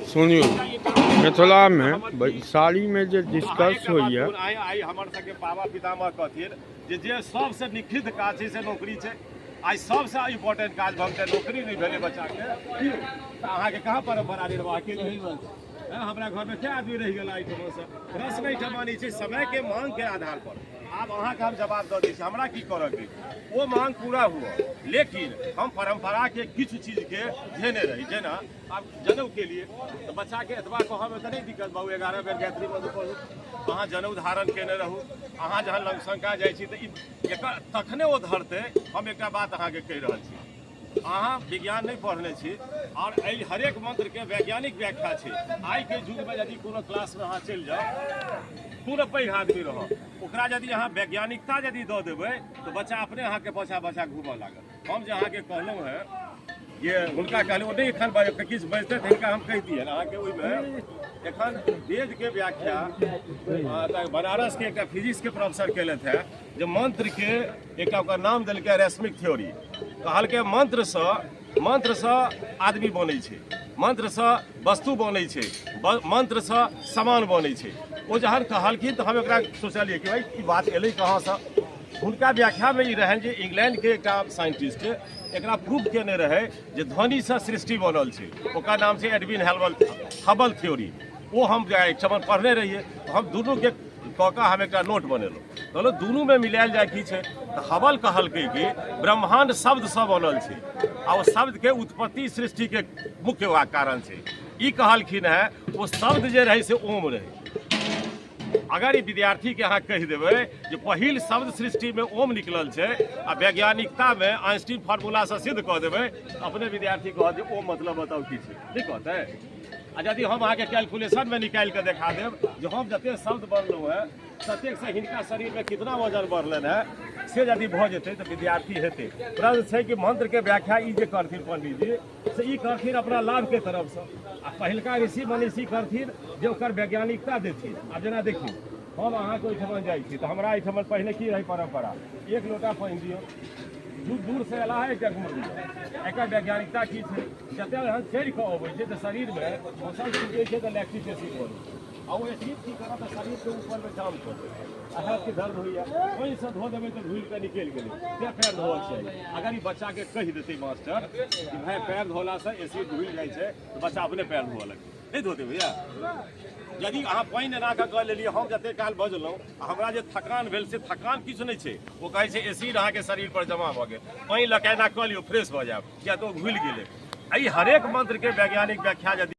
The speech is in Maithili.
सुनियौ, मिथिलामे बैसारीमे जे निष्कर्ष होइए। आइ हमर सबके बाबा पितामह कहथिन जे जे सबसँ निखित काज छै से नौकरी छै। आइ सबसँ इम्पोर्टेंट काज भऽ गेलै, नौकरी नहि भेलै बच्चाके तऽ अहाँके कहाँ परम्परा निर्वाह के? हमरा घरमे क्या आदमी रहि गेल एहिठामसँ? प्रश्न एहिठाम ई छै समयके मांगके आधार पर। आब अहाँके हम जवाब दऽ दै छी, हमरा की करऽके, ओ मांग पूरा हुअ, लेकिन हम परम्पराके किछु चीजके धेने रही। जेना आब जनउ के लिए तऽ बच्चाके एतबा कहऽमे तऽ नहि दिक्कत, बाबू 11 बेर गायत्री मंत्र पढ़ू, अहाँ जनउ धारण केने रहू, अहाँ जहन लंगशंका जाइ छी तऽ एकर तखने ओ धरतै। हम एकटा बात अहाँके कहि रहल छी, अहाँ विज्ञान नहि पढ़ने छी और एहि हरेक मंत्रके वैज्ञानिक व्याख्या छै। आइके युगमे यदि कोनो क्लासमे अहाँ चलि जाउ, कोनो पैघ आदमी रहत, ओकरा यदि अहाँ वैज्ञानिकता यदि दऽ देबै तऽ बच्चा अपने अहाँके पाछा पाछा घूमऽ लागत। हम जे अहाँके कहलहुँ हेँ जे हुनका कहलहुँ, ओ नहि एखन किछु बजतै तऽ हिनका हम कहि दिअनि अहाँके। ओहिमे एखन वेदके व्याख्या बनारसके एकटा फिजिक्सके प्रोफेसर केलथि हेँ जे मंत्रके एकटा ओकर नाम देलकै रेशमिक थ्योरी। कहलकै मंत्रसँ आदमी बनै छै, मंत्रसँ वस्तु बनै छै, मंत्रसँ सामान बनै छै। ओ जहन कहलखिन तऽ हम एकरा सोचलियै कि भाइ ई बात एलै कहाँसँ? हुनका व्याख्यामे ई रहनि जे इंग्लैंडके एकटा साइंटिस्ट एकरा प्रूफ केने रहै जे ध्वनिसँ सृष्टि बनल छै, ओकर नाम छै एडविन हेलबल हबल थ्योरी। ओ हम एकठमन पढ़ने रहियै, हम दुनूके कऽ कऽ हम एकटा नोट बनेलहुँ, कहलहुँ दुनूमे मिलायल जाय की छै। तऽ हबल कहलकै कि ब्रह्माण्ड शब्दसँ बनल छै आ ओ शब्दके उत्पत्ति सृष्टिके मुख्य कारण छै। ई कहलखिन हेँ ओ शब्द जे रहै से ओम रहै। अगर ई विद्यार्थीके अहाँ कहि देबै जे पहिल शब्द सृष्टिमे ओम निकलल छै आ वैज्ञानिकतामे आइंस्टीन फार्मूलासँ सिद्ध कऽ देबै, अपने विद्यार्थी कहत जे ओम मतलब बताउ की छै, नहि कहतै? आ यदि हम अहाँके कैलकुलेशनमे निकालि कऽ देखा देब जे हम जतेक शब्द बनलहुँ हेँ ततेकसँ हिनका शरीरमे कितना वजन बढ़लनि हेँ, से यदि भऽ जेतै तऽ विद्यार्थी हेतै। प्रश्न छै कि मंत्रके व्याख्या ई जे करथिन पंडीजी से ई करथिन अपना लाभके तरफसँ, आ पहिलका ऋषि मनीषी करथिन जे ओकर वैज्ञानिकता देथिन। आब जेना देखियौ, हम अहाँके ओहिठमन जाइ छी तऽ हमरा एहिठमन पहिने की रहै परम्परा, एक लोटा पानि दियौ, दूर दूरसँ अयला है एकटा घूर दियौ। एकर वैज्ञानिकता की छै? जतेक जहन चढ़ि कऽ अबै छै तऽ शरीरमे मसल टूटै छै तऽ लैक्टिक एसिड बनै छै, आ ओ एसिड की करत तऽ शरीरके ऊपरमे जाम कऽ देत आ हैत कि दर्द होइए। पानिसँ धो देबै तऽ धुलि कऽ निकलि गेलै, तेँ पैर धोअके चाही। अगर ई बच्चाके कहि देतै मास्टर कि भाय पैर धोलासँ एसिड धुलि जाइ छै तऽ बच्चा अपने पैर धोअ लगतै, नहि धोतै भैया? यदि अहाँ पानि एना कऽ कऽ लेलियै, हम जतेक काल बजलहुँ आ हमरा जे थकान भेल से थकान किछु नहि छै, ओ कहै छै एसिड अहाँके शरीर पर जमा भऽ गेल, पानि लऽ कऽ एना कऽ लियौ फ्रेश भऽ जायब, किया तऽ ओ घुलि गेलै। एहि हरेक मंत्रके वैज्ञानिक व्याख्या यदि